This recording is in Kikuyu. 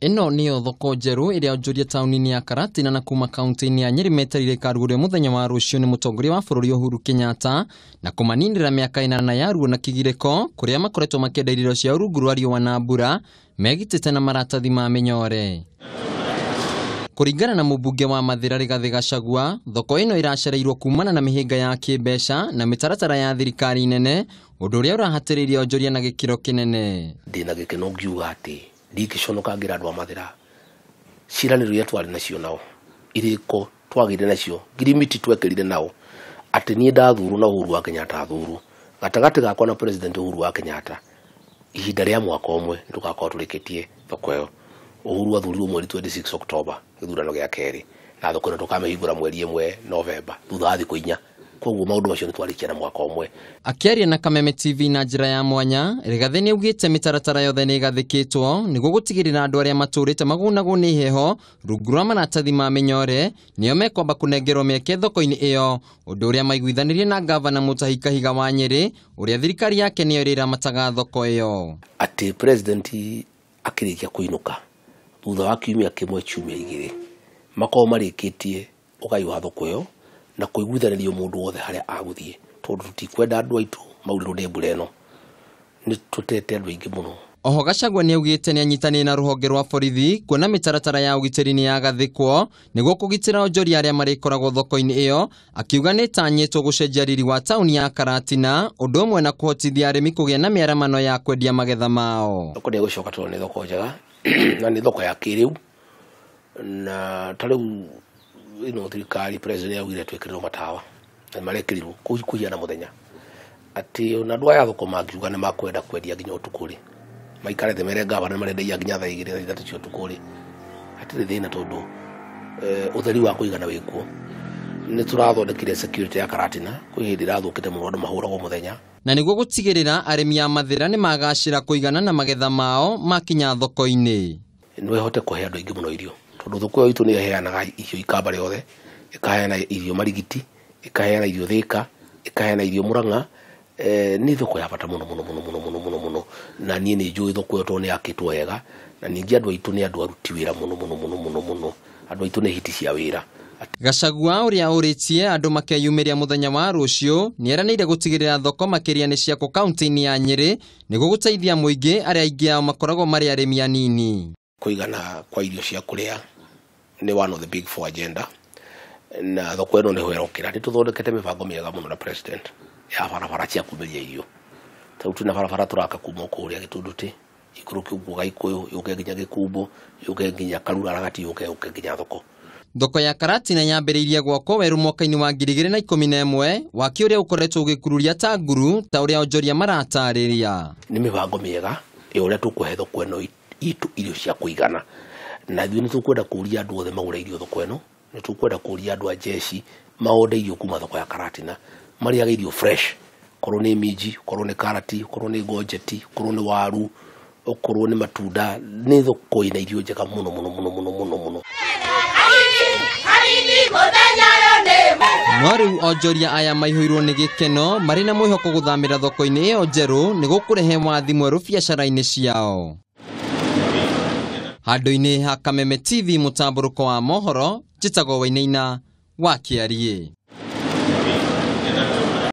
Ĩno nĩyo thoko njerũ ĩrĩa onjoria taũni-inĩ ya Karatina na kuma kaunti-inĩ ya Nyeri metereire ĩkarugũrio mũthenya wa rũciũ nĩ mũtongoria wa bũrũri Uhuru Kenyatta na kũmaninĩra mĩaka 8 ya ruo na kĩgirĩko kũrĩa makoretwo makĩenda irio ciao rungu rwa riũa na mbura megitĩte na maratathi ma mĩnyore. Kũringana na mũmbunge wa Mathĩra Rigathĩ Gachagua, thoko ĩno ĩracereirwo kumana na mĩhĩnga ya kĩmbeca na mĩtaratara ya thirikari nene, ũndũ ũrĩa ũrahatĩrĩirie onjoria na gĩkĩro kĩnene. Ndĩna gĩkeno ngiuga atĩ ndingĩconoka ngĩra andũ a Mathĩra ciĩranĩro iria twarĩ nacio nao, irĩko twagĩire nacio, ngirimiti twekĩrire nao, atĩ niĩ ndathurwo na Uhuru wa Kenyatta athurwo, gatagatĩ gakwa na President Uhuru wa Kenyatta ihinda rĩa mwaka ũmwe nĩtũgakorwo tũrĩkĩtie thoko ĩyo. Uhuru athurirwo mweri 26 October gĩthurano gĩa kerĩ, na thoko ĩno tũkamĩhingũra mweri 1 November thutha wa thikũ 4. Koguo maũndũ macio nĩtwarĩkia na mwaka ũmwe. Akĩaria na Kameme TV na njĩra ya mwanya, Rigathĩ nĩaugĩte mĩtaratara yothe nĩĩgathĩkĩtwo nĩguo gũtigĩrĩra andũ arĩa matũrĩte magunagwo nĩ heho rungu rwa maratathi ma mĩnyore nĩo mekwamba kũnengerwo mĩeke thoko-inĩ ĩyo, ũndũ ũrĩa maiguithanirie na ngavana Mutahi Kahiga wa Nyeri ũrĩa thirikari yake nĩyo ĩrĩramataga thoko ĩyo. Atĩ president akĩrĩkia kũinũka thutha wa kiumia kĩmwe ciumia 2 makorwo marĩkĩtie ũgai wa thoko ĩyo na kũiguithanĩrio mũndũ wothe harĩa agũthiĩ, tondũ tũtikwenda andũ aitũ maurĩrwo nĩ mbura ĩno, nĩ tũtete andũ aingĩ mũno. Oho Gachagua nĩaugĩte nĩanyitanĩire na rũhonge rwa borithi kuona mĩtaratara ya ũgitĩri nĩyagathĩkwo nĩguo kũgitĩra onjoria arĩa marĩkoragwo thoko-inĩ ĩyo, akiuga nĩĩtanyĩtwo gũcenjia riri wa taũni ya Karatina ũndũ ũmwe na kũhotithia arĩmi kũgĩa na mĩaramano ya kwendia magetha mao. Thoko nĩĩgũcoka tondũ nĩ thoko njega na nĩ thoko ya kĩrĩu, na ta rĩu ĩno thirikari president nĩaugire twĩkĩrĩrwo matawa na marekĩrirwo kũhiana mũthenya, atĩ ona andũ aya thoko mangiuga nĩ makwenda kwendia nginya ũtukũ rĩ, maikare thĩ mere ngavana marendagia nginya thaa 2 thaa 3 cia ũtukũ rĩ, hatirĩ thĩna tondũ ũtheri wa kũigana wĩkuo. Nĩ tũrathondekire security ya Karatina, kwĩ hĩndĩ ĩrathũkĩte mũno andũ mahũragwo mũthenya. Na nĩguo gũtigĩrĩra arĩmi a Mathĩra nĩmagacĩra kũigana na magetha mao makinya thoko-inĩ. No ĩhote kũhe andũ aingĩ mũno irio, tondũ thoko ĩyo itũ nĩ ĩheanaga irio ikamba rĩothe, ĩkaheana irio Marigiti, ĩkaheana irio Thĩka, ĩkaheana irio Mũrang'a. Nĩ thoko ya bata mũno mũno mũno mũno mũno mũno mũno, na niĩ nĩ njũĩ thoko ĩyo tondũ nĩ yakĩtwo wega, na ningĩ andũ aitũ nĩ andũ aruti wĩra mũno mũno mũno mũno mũno, andũ aitũ nĩ hiti cia wĩra. Gachagua ũrĩa ũrĩtie andũ makeyumĩria mũthenya wa rũciũ nĩeranĩire gũtigĩrĩra thoko makĩria nĩ ciakwo kaunti-inĩ ya Nyeri nĩguo gũteithia mũingĩ arĩa aingĩ ao makoragwo marĩ arĩmi anini. Kũigana kwa irio cia kũrĩa nĩ one of the big four agenda, na thoko ĩno nĩho ĩrokĩra. Nĩ tũthondekete mĩbango mĩega mũno na president ya barabara cia kumĩria irio. Ta rĩu twĩna barabara tũraka kuma kũrĩa Gĩtunduti ikũrũke ũguo Gaikũyũ, yũke nginya Gĩkumbo, yũke nginya Karura Ragati, yũke nginya thoko. Thoko ya Karatina yambĩrĩirie gwakwo werũ mwaka-inĩ wa 2011, waki ũrĩa ũkoretwo ũgĩkururia ta nguru ta ũrĩa onjoria maratarĩria. Nĩ mĩbango mĩega ya ũrĩa tũkũhe thoko ĩno itũ irio cia kũigana, na ithuĩ nĩ tũkwenda kũria andũ othe magũre irio thoko ĩno, nĩ tũkwenda kũria andũ a jeshi maonde irio kuma thoko ya Karatina, marĩage irio fresh, korwo nĩ minji, korwo nĩ karati, korwo nĩ ngonjeti, korwo nĩ waru, okorwo nĩ matunda, nĩ thoko ĩna irio njega mũno mũno mũno mũno mũno mũno. No rĩu onjoria aya maihũirwo nĩ gĩkeno marĩ na mwĩhoko gũthamĩra thoko-inĩ ĩyo njerũ nĩ gũkũrehe wathi mwerũ biacara-inĩ ciao. Handũ-inĩ ha Kameme TV mũtambũrũko wa mohoro, njĩtagwo Wainaina wa Kĩariĩ.